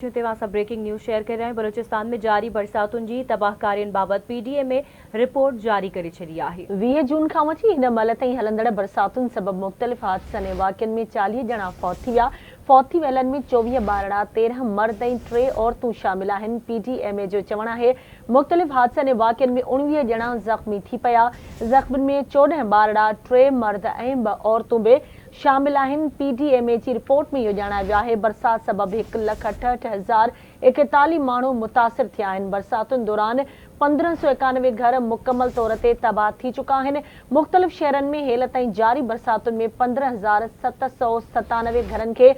توهان سان breaking news share ڪري رهيا آهيون بلوچستان ۾ جاري برساتن جي تباهڪارين بابت P D M A report جاري ڪري ڇڏي آهي. 20 جون کان وٺي هن مهل تائين هلندڙ برساتن سبب مختلف حادثن ۽ واقعن ۾ 40 ڄڻا فوت ٿي ويا، فوت ٿي ويلن ۾ 24 ٻارڙا، 13 مرد ۽ ٽي عورتون شامل آهن، پي ڊي ايم اي جو چوڻ آهي مختلف حادثن ۽ واقعن ۾ 19 ڄڻا زخمي ٿي پيا، زخمين ۾ 14 ٻارڙا، ٽي مرد ۽ ٻه عورتون به شامل آهن، پي ڊي ايم اي جي رپورٽ ۾ اهو ڄاڻايو ويو آهي برسات سبب هڪ لک اٺهٺ هزار ايڪيتاليهه ماڻهو متاثر ٿيا آهن، برساتن دوران 1591 گهر مڪمل طور تي تباهه ٿي چڪا آهن، مختلف شهرن ۾ هيل تائين جاري برساتن ۾ 15797 گهرن کي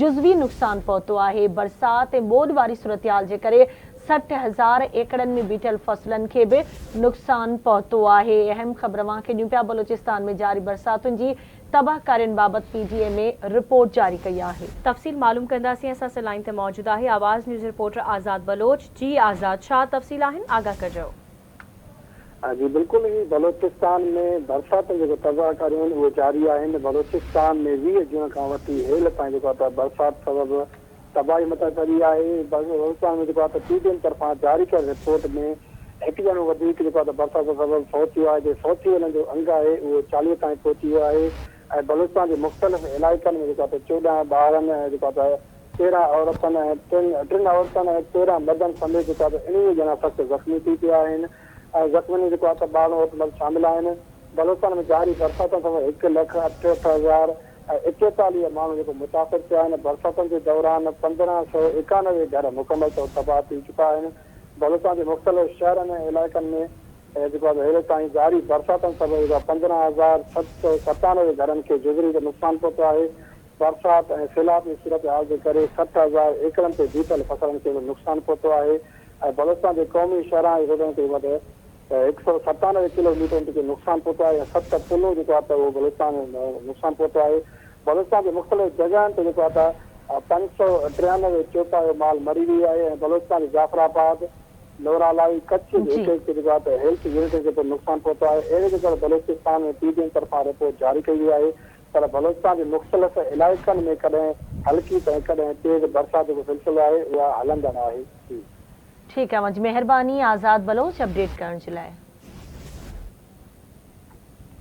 جزوي نقصان پهتو آهي، برسات ۽ ٻوڏ واري صورتحال جي ڪري 60 هزار ايڪڙن ۾ بيٺل فصلن کي به نقصان پهتو آهي، اهم خبر اوهان کي ڏيون پيا بلوچستان ۾ جاري برساتن جي تباهڪارين بابت P D M A report جاري ڪئي آهي. تفصيل معلوم ڪنداسين اسان سان لائين تي موجود آهي آواز نيوز رپورٽر آزاد بلوچ جي آزاد ڇا تفصيل آهن آگاهه ڪجو. جي بلڪل هي بلوچستان ۾ برساتن جيڪو تباهڪاريون آهن اهي جاري آهن بلوچستان ۾ 20 جون کان وٺي هيل تائين جيڪو آهي ته برسات سبب تباهي مٿان چڙهي آهي بلوچستان ۾ جيڪو آهي ته پي ڊي ايم طرفان جاري ڪيل رپورٽ ۾ هڪ ڄڻو وڌيڪ جيڪو آهي ته برسات سبب فوت ٿيو آهي جي فوت ٿي ويلن جو انگ آهي اهو 40 تائين پهچي ويو آهي ۽ بلوچستان جي مختلف علائقن ۾ جيڪو آهي ته 14 ٻارن ۽ جيڪو آهي ته 13 عورتن ۽ ٽن ٽن عورتن ۽ 13 مردن سميت جيڪو آهي ته 19 ڄڻا سخت زخمي ٿي پيا آهن ۽ زخمين ۾ جيڪو آهي ته ٻارڙو عورت مرد شامل آهن بلوچستان ۾ جاري برساتن سبب هڪ لک اٺهٺ هزار ۽ ايڪيتاليهه ماڻهو جيڪو متاثر ٿيا آهن برساتن جي دوران 1591 گهر مڪمل طور تباهه ٿي چڪا آهن بلوچستان جي مختلف شهرن ۽ علائقن ۾ جيڪو آهي هيل تائين جاري برساتن سبب جيڪو آهي 15797 گهرن کي جزري جو نقصان پهتو آهي، برسات ۽ سيلاب جي صورتحال جي ڪري 60 هزار ايڪڙن تي بيٺل فصلن کي به نقصان پهتو آهي ۽ بلوچستان جي قومي شاهراهه جي روڊن تي وڌ 197 ڪلو ميٽرن تي نقصان پهتو آهي ۽ ست پلون جيڪو آهي ته اهو بلوچستان ۾ نقصان پهتو آهي بلوچستان جي مختلف جڳهن تي جيڪو آهي ته 593 چوپايو مال مري ويو آهي ۽ بلوچستان جي جعفر آباد، لورالائي، ڪڇ جي هڪ هڪ جيڪو آهي ته هيلٿ يونٽن کي پڻ نقصان پهتو آهي. اهڙي جيڪو آهي ته بلوچستان ۾ پي ڊي ايم طرفان رپورٽ جاري ڪئي وئي آهي پر بلوچستان جي مختلف علائقن ۾ ڪڏهن هلڪي ته ۽ ڪڏهن تيز برسات جيڪو سلسلو آهي اها هلندڙ آهي. جي. ٺيڪ آهي اوهان جي مهرباني آزاد بلوچ اپڊيٽ ڪرڻ جي لاء.